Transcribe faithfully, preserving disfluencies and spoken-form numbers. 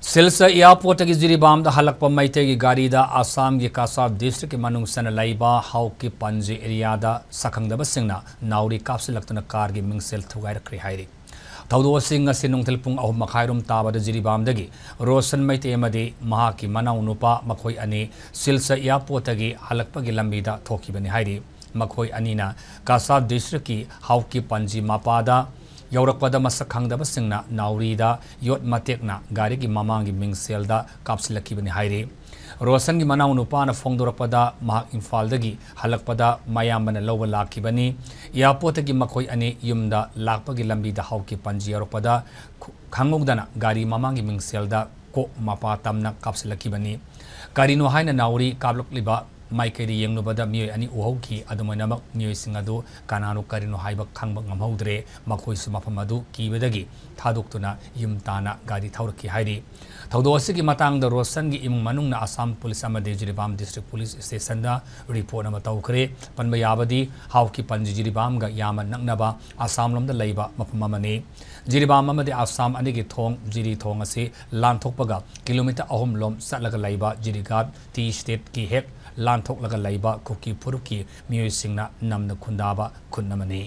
ꯁꯤꯜꯆꯔ ꯑꯦꯌꯥꯔꯄꯣꯔꯠꯇꯒꯤ ꯖꯤꯔꯤꯕꯥꯝꯗ ꯍꯜꯂꯛꯄ ꯃꯩꯇꯩꯒꯤ ꯒꯥꯔꯤꯗ ꯑꯁꯥꯝꯒꯤ ꯀꯥꯁꯥꯔ ꯗꯤꯁꯇ꯭ꯔꯤꯛꯀꯤ ꯃꯅꯨꯡ ꯆꯟꯅ ꯂꯩꯕ ꯍꯥꯎꯀꯤꯄꯟꯖꯤ ꯑꯦꯔꯤꯌꯥꯗ ꯁꯛꯈꯪꯗꯕꯁꯤꯡꯅ ꯅꯥꯎꯔꯤ ꯀꯥꯞꯁꯤꯜꯂꯛꯇꯨꯅ ꯀꯥꯔꯒꯤ ꯃꯤꯡꯁꯦꯜ ꯊꯨꯒꯥꯏꯔꯛꯈ꯭ꯔꯦ ꯍꯥꯏꯔꯤ꯫ ꯊꯧꯗꯣꯛ ꯑꯁꯤ ꯉꯁꯤ ꯅꯨꯡꯊꯤꯜ ꯄꯨꯡ ꯑꯍꯨꯝ ꯃꯈꯥꯏꯔꯣꯝ ꯇꯥꯕꯗ ꯖꯤꯔꯤꯕꯥꯝꯗꯒꯤ ꯔꯣꯁꯟ ꯃꯩꯇꯩ ꯑꯃꯗꯤ ꯃꯍꯥꯛꯀꯤ ꯃꯅꯥꯎ ꯅꯨꯄꯥ, ꯃꯈꯣꯏ ꯑꯅꯤ ꯁꯤꯜꯆꯔ ꯑꯦꯌꯥꯔꯄꯣꯔꯠꯇꯒꯤ ꯍꯜꯂꯛꯄꯒꯤ ꯂꯝꯕꯤꯗ ꯊꯣꯛꯈꯤꯕꯅꯤ ꯍꯥꯏꯔꯤ꯫ ꯃꯈꯣꯏ ꯑꯅꯤꯅ ꯀꯥꯁꯥꯔ ꯗꯤꯁꯇ꯭ꯔꯤꯛꯀꯤ ꯍꯥꯎꯀꯤꯄꯟꯖꯤ ꯃꯄꯥꯗ ꯌꯧꯔꯛꯄꯗ ꯃꯁꯛ ꯈꯪꯗꯕꯁꯤꯡꯅ ꯅꯥꯎꯔꯤꯗ ꯌꯣꯠ ꯃꯇꯦꯛꯅ ꯒꯥꯔꯤꯒꯤ ꯃꯃꯥꯡꯒꯤ ꯃꯤꯡꯁꯦꯜꯗ ꯀꯥꯞꯁꯤꯜꯂꯛꯈꯤꯕꯅꯤ ꯍꯥꯏꯔꯤ꯫ ꯔꯣꯁꯟꯒꯤ ꯃꯅꯥꯎ ꯅꯨꯄꯥꯅ ꯐꯣꯡꯗꯣꯔꯛꯄꯗ ꯃꯍꯥꯛ ꯏꯝꯐꯥꯜꯗꯒꯤ ꯍꯜꯂꯛꯄꯗ ꯃꯌꯥꯝꯕꯅ ꯂꯧꯕ ꯂꯥꯛꯈꯤꯕꯅꯤ꯫ ꯑꯦꯌꯥꯔꯄꯣꯔꯠꯇꯒꯤ ꯃꯈꯣꯏ ꯑꯅꯤ ꯌꯨꯝꯗ ꯂꯥꯛꯄꯒꯤ ꯂꯝꯕꯤꯗ ꯍꯥꯎꯀꯤꯄꯟꯖꯤ ꯌꯧꯔꯛꯄꯗ ꯈꯨ-, ꯈꯪꯍꯧꯗꯅ ꯒꯥꯔꯤ ꯃꯃꯥꯡꯒꯤ ꯃꯤꯡꯁꯦꯜꯗ ꯀꯣꯛ ꯃꯄꯥ ꯇꯝꯅ ꯀꯥꯞꯁꯤꯜꯂꯛꯈꯤꯕꯅꯤ꯫ ꯀꯔꯤꯅꯣ ꯍꯥꯏꯅ ꯅꯥꯎꯔꯤ ꯀꯥꯞꯂꯛꯂꯤꯕ ꯃꯥꯏꯀꯩꯗ ꯌꯦꯡꯂꯨꯕꯗ ꯃꯤꯑꯣꯏ ꯑꯅꯤ ꯎꯍꯧꯈꯤ꯫ ꯑꯗꯨꯃꯥꯏꯅꯃꯛ ꯃꯤꯑꯣꯏꯁꯤꯡ ꯑꯗꯨ ꯀꯅꯥꯅꯣ ꯀꯔꯤꯅꯣ ꯍꯥꯏꯕ ꯈꯪꯕ ꯉꯝꯍꯧꯗ꯭ꯔꯦ꯫ ꯃꯈꯣꯏꯁꯨ ꯃꯐꯝ ꯑꯗꯨ ꯀꯤꯕꯗꯒꯤ ꯊꯥꯗꯣꯛꯇꯨꯅ ꯌꯨꯝ ꯇꯥꯟꯅ ꯒꯥꯔꯤ ꯊꯧꯔꯛꯈꯤ ꯍꯥꯏꯔꯤ꯫ ꯊꯧꯗꯣꯛ ꯑꯁꯤꯒꯤ ꯃꯇꯥꯡꯗ ꯔꯣꯁꯟꯒꯤ ꯏꯃꯨꯡ ꯃꯅꯨꯡꯅ ꯑꯁꯥꯝ ꯄꯨꯂꯤꯁ ꯑꯃꯗꯤ ꯖꯤꯔꯤꯕꯥꯝ ꯗꯤꯁꯇ꯭ꯔꯤꯛ ꯄꯨꯂꯤꯁ ꯁ꯭ꯇꯦꯁꯟꯗ ꯔꯤꯄꯣꯔꯠ ꯑꯃ ꯇꯧꯈ꯭ꯔꯦ꯫ ꯄꯟꯕ ꯌꯥꯕꯗꯤ ꯍꯥꯎꯀꯤꯄꯟꯖꯤ ꯖꯤꯔꯤꯕꯥꯝꯒ ꯌꯥꯝꯅ ꯅꯛꯅꯕ ꯑꯁꯥꯝ ꯂꯣꯝꯗ ꯂꯩꯕ ꯃꯐꯝ ꯑꯃꯅꯤ꯫ ꯖꯤꯔꯤꯕꯥꯝ ꯑꯃꯗꯤ ꯑꯁꯥꯝ ꯑꯅꯤꯒꯤ ꯊꯣꯡ ꯖꯤꯔꯤ ꯊꯣꯡ ꯑꯁꯤ ꯂꯥꯟꯊꯣꯛꯄꯒ ꯀꯤꯂꯣꯃꯤꯇꯔ ꯑꯍꯨꯝ ꯂꯣꯝ ꯆꯠꯂꯒ ꯂꯩꯕ ꯖꯤꯔꯤꯒꯥꯠ ꯇꯤ ꯁ꯭ꯇꯦꯠꯀꯤ ꯍꯦꯛ ꯂꯥꯟꯊꯣꯛꯂꯒ ꯂꯩꯕ ꯀꯨꯀꯤ ꯐꯨꯔꯨꯞꯀꯤ ꯃꯤꯑꯣꯏꯁꯤꯡꯅ ꯅꯝꯅ ꯈꯨꯟꯗꯥꯕ ꯈꯨꯟ ꯑꯃꯅꯤ꯫